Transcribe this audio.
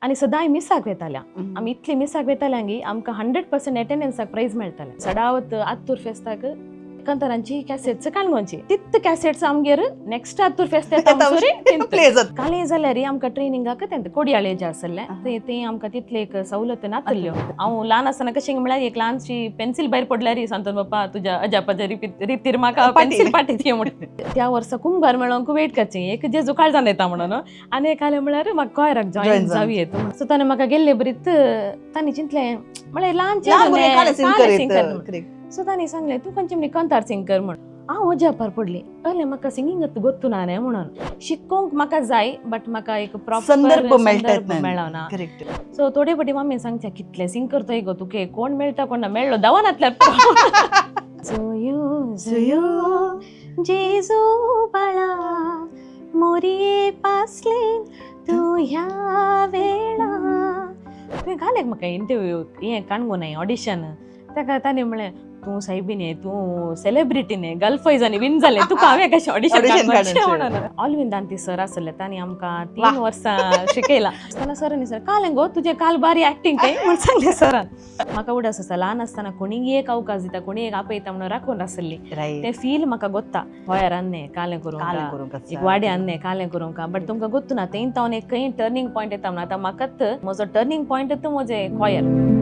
आनी सदांय मिसाक वेताल्या. आमी इतली मिसाक वेताल्या की आमकां 100% अटेंडन्साक प्रायज मेळटालें. सडावत आत्तूर फेस्ताक कांतारांची कॅसेट्स काणकोणची तित कॅसेट्स आमगेर नेक्स्ट आत्तूर फेस्त येता सॉरी. प्ले जाता. काले जाल्यार आमकां ट्रेनिंगाक तें कोडियाळे जे आसले ते ते आमकां तितले एक सवलत नातल्यो. हांव ल्हान आसतना कशें म्हळ्यार एक ल्हानशी पेन्सील भायर पडल्यार सांतोन बाप्पा तुज्या अजापाच्या रितीर म्हाका पेन्सील पाटी दी म्हणून. त्या वर्सा कुंभार मेळोंक वेट करची एक जेजू काळजान येता म्हणून आनी एक आलें म्हळ्यार म्हाका कॉयराक जॉयन Join जावं येत. सो ताणें म्हाका गेल्ले बरीत तांणी चिंतलें म्हळ्यार ल्हान लहान भुरगें कालें सिंग कालें सिंग करीत कर म्हणून. करेक्ट. सो तांणी सांगलें तूं खंयचे म्हणी कंतार सिंग कर म्हण. हांव अजापार पडली अरे म्हाका सिंगींग गोत्तू ना न्ही म्हणून शिकोवंक म्हाका जाय बट म्हाका एक प्रॉपर संदर्भ मेळटा. मेळना. करेक्ट. सो थोडे फाटी मम्मी सांगच्या कितले सिंग करतोय गो तुके कोण मेळटा कोण ना मेळ्ळो दवानांतल्यान. जोयो जोयो जेजू बाळा मोरये पासले तूं ह्या वेळा. तुवें घालें म्हाका इंटरव्यू हें काणकोण ऑडिशन ताका ताणें म्हणलें तूं सायबी न्ही तूं सेलिब्रिटी न्ही गल्फ आनी विन जालें तुका हांवें कशें ऑडिशन Audition काडचें काडचें. म्हणून. ऑलविन दांती सर आसले तांणी आमकां 3 वाह. वर्सां शिकयलां. आसतना सरांनी सर काल गो तुजें काल बारी एक्टिंग काय म्हण सांगलें सरान. म्हाका उडास आसा ल्हान आसतना कोणीय एक अवकाश दिता कोणी एक आपयता म्हणून राखून आसली राईट. ते फील म्हाका गोत्ता होयार अन्ने कालें करूंक कालें करूंक एक वाडे अन्ने कालें करूंक बट तुमकां गोत्तू ना तें तावन एक खंय टर्निंग पॉयंट येता म्हणून. आतां म्हाकाच म्हजो टर्निंग पॉयंट म्हजें कॉयर.